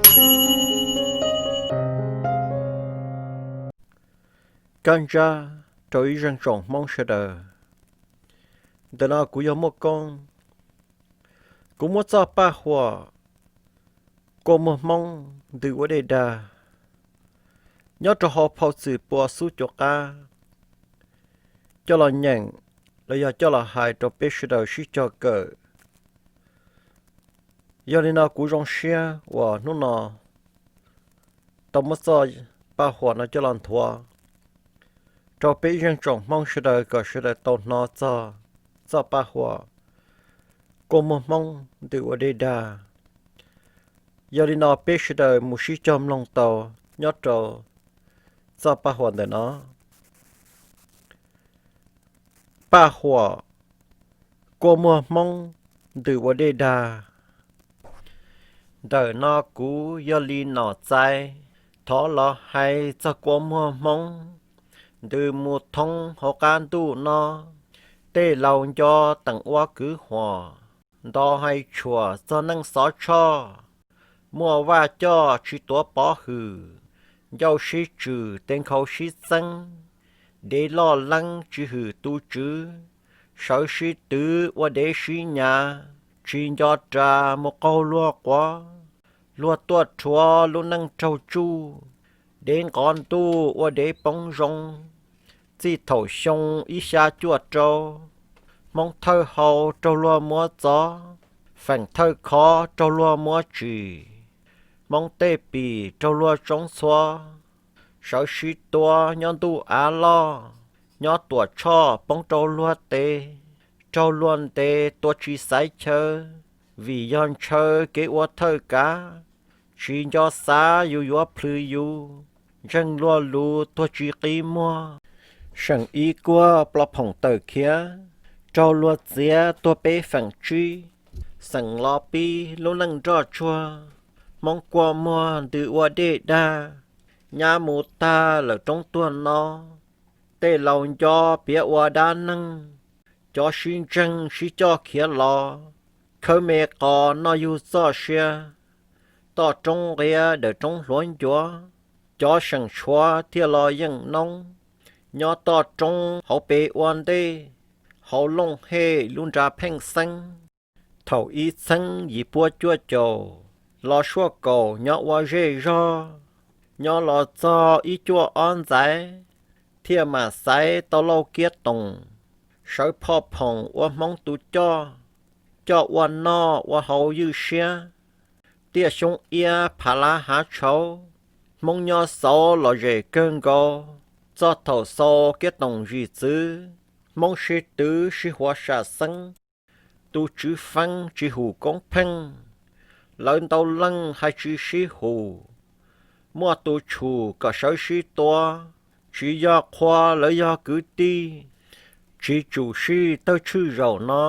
Kab ntsab rau ib zeej tsoom Hmoob sawv daws. Ntawm no kuv yog Muaj Koob. Kuv muab txoj paj huam kua muag Hmoob ntws ua dej dag nyob rau hauv phau Txwm Pua Xub Cuv Qab coj los nyeem los yog coj los hais rau peb sawv daws sib cog kawm. Yog li no kuv zoo siab uas hnub no tau muab txoj paj huam no coj los nthuav rau peb ib zeej tsoom Hmoob sawv daws kom sawv daws tau hnov txog txoj paj huam kua muag Hmoob ntws ua dej dag. Yog li no peb sawv daws mus sib cog mloog tau nyob rau txoj paj huam ntawm no. Paj huam kua muag Hmoob ntws ua dej dag. Ntawm no kuv yog li nom txais, thov los hais txog kua muag Hmoob ntws mus thoob hauv qab ntuj no. Tej laus nco teem ua kwv huam, nto hais tshuam txog neej xov tshoj. Muaj vaj coj tsis tuav pov hwm, ncauj sib tswm tes nkhaus sib txeeb. Dev loj leeb tsis hwm tus tswv, sawv sib twv ua dev sib nyav, tsis nco ras mus qaug luag quav. Luag tuaj rhuav lub neej raug tsuj, dev nqov ntuj ua dev poob zoo. Txij thaum xyoo ib xya cuaj rau, Hmoob thawj hau raug luag muab txov, feem thawj khov raug luag muab tsim. Hmoob tej pim raug luag tsoob txhua, sawv sib tua nyob ntuj av loj, nyob Tuam Tshoj poob rau luag tes, raug luag ntes tua tsis xaiv chaw, vim yog ntshaw kev ua thawj kav, tsis nco xav yus yuav plhws yus, ntseeg luag lus tuag tsis qi muag. Seem Ib Kuab ploj phoom tawm khiav, raug luag txiav tuag peb feem tsib, xeem los pib lub neej nroj tsuag, Hmoob kua muag ntws ua dej dag, nyab mus tag lawm roob tuag no, tej laus nco piav ua dab neeg, cov sib ntseeg sib coj khiav los, khawb me qos noj yug txoj sia, toj roob nqia dawm roob hluav ncuav, cov seem tshuav thiaj los yeej noob, nyob toj roob hauv pes ua ntej, hauv looj hej lub nra pheej xeeb. Thaum ib txheeb yim puab cuaj caum, los suaj kaum nyob ua zej zog, nyob los txog ib cuaj ob ntxaiv, thiaj mam xaiv tau Lauj Kiab Toom, sawv phoj phoom ua Hmoob tus coj, coj ua noj ua haus ywj siab. Tiaj xyoob iab phav lav hav tshauv, Hmoob nyob xauv lom zem kawg nkaus. Txog thaum xaus Kiab Toom zim txwv, Hmoob sib twv sib huav sam xeeb, tus tswv feeb tsis hum koob pheej, lawv ntau leej hais tsis sib hum, muaj tus tshum kom sawv sib tua, tsis yog qhua lawv yog kwv tij, tsis tsum sij tawg tshwj zaum no,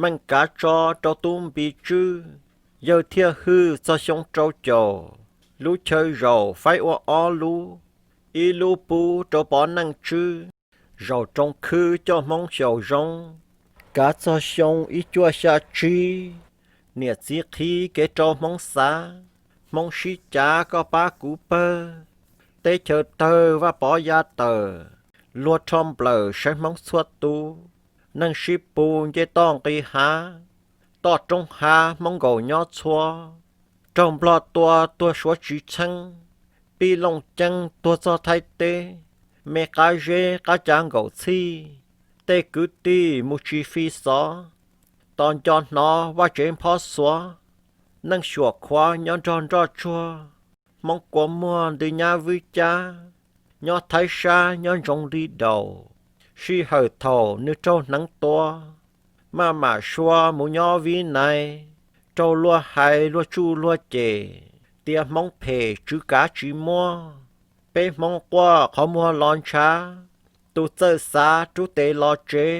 meej kav tso rau tub npis tswb, yawg thiaj hwj txog xyoo rau caum, lub chaw zaum faib ua ob lub, ib lub pub rau Pov Neej Tswb, zaum rooj khwb coj Hmoob xyaum zoo, kav txog xyoo ib cuaj xya tsib, niam txiv qhib kev rau Hmoob xav, Hmoob sib cav koj pab kuv pawg, teb chaws tawg Vaj Pov ya tawm, luag rho nplawm saib Hmoob txhua tus, neeg sib pug nce toj nqis hav, toj roob hav Hmoob nkaum nyob txhua, raug Nplog tua tuag suav tsis tsheeb, pib Looj Ceeb tuag txog Thaib teb, me qab zeb qab cav nkaum txhij, tej kwv tij mus tsis fi xov, tos nco hnov vaj tsev nphob xuav, neej xyuam khuav nyob nrog nroj tsuag, Hmoob kua muag ntws nyab vwb cab, nyob Thaib sab nyob ntsoov li daus, sij hawm thaum nws raug hneev tua, maj mam suav mus nyob Vib Nais, raug luag hais luag tsuj luag cem, tias Hmoob phem tswv kav tsis muab, peb Hmoob quaj qhov muag los ntshav, tus txawj xav rub tes los tsev,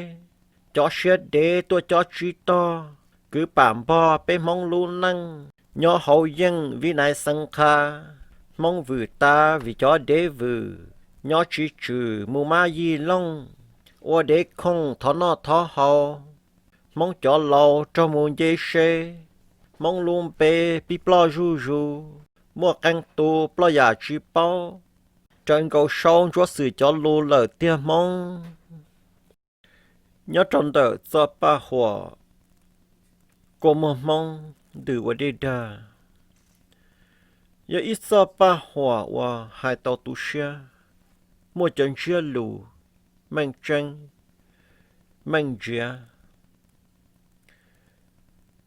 cov siab dev tuaj cob tsib tog, kwv pam npog peb Hmoob lub neej, nyob hauv yeej Vib Nais Xeev Qha, Hmoob vwm tas vim cov dev vwm, nyob tsis tswm mus mab yig looj, ua dev khooj thov noj thov haus, Hmoob cov laus raug mus nce se, Hmoob lub npe pib ploj zuj zus, muaj qee tus ploj yam tsis paub, raws nkaus Saub Ntsuab Xwm cov lus lawm tiag Hmoob. Nyob rau ntawm txoj paj huam kua muag Hmoob ntws ua dej dag, yog ib txoj paj huam uas hais tau tu siab, muaj cov ntsiab lus meej tseeb, meej ntsiav.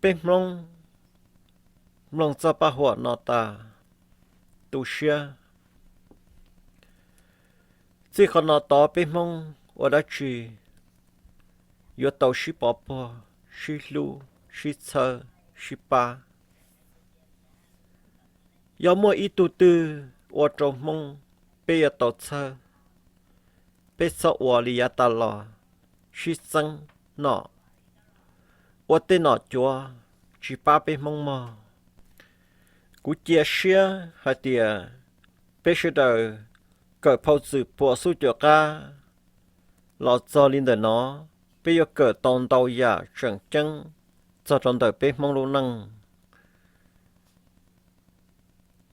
Peb Hmoob mloog txoj paj huam no tas tu siab. Txij qhov no tod peb Hmoob ua dab tsi yuav tau sib pov puag, sib hlub, sib txhawb, sib pab. Yog muaj ib tug twg ua rau Hmoob, peb yuav tau txhawb, peb txhob ua li yav tas los sib txeeb nom, ua tej nom cuav tsis pab peb Hmoob mog. Kuv cia siab hais tias peb sawv daws kawm phau Txwm Puam Xuj Cuam Qab los txog li ntawm no, peb yuav kawm tau ntau yam tseem ceeb txog rau ntawm peb Hmoob lub neej.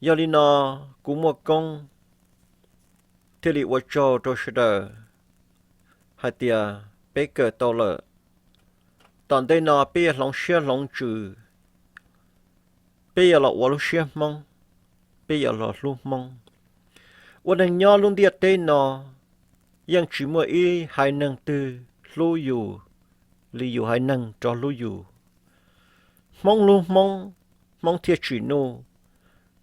Yog li no, kuv Muaj Koob thiaj li ua tsaug rau sawv daws hais tias peb kawm tau lawm. Tom ntej no peb yuav hloov siab hloov ntsws, peb yuav los ua lub siab Hmoob, peb yuav los hlub Hmoob. Ua neeg nyob lub ntiaj teb no, yeej tsis muaj ib haiv neeg twg hlub yus li yus haiv neeg rov hlub yus. Hmoob hlub Hmoob, Hmoob thiaj tsim nuj,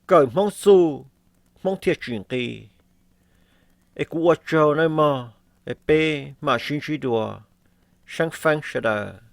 kawm Hmoob txuj, Hmoob thiaj tsim nqi. Es kuv ua tsaug nawb mog, es peb mam sib ntsib dua, seeb feeb sawv daws.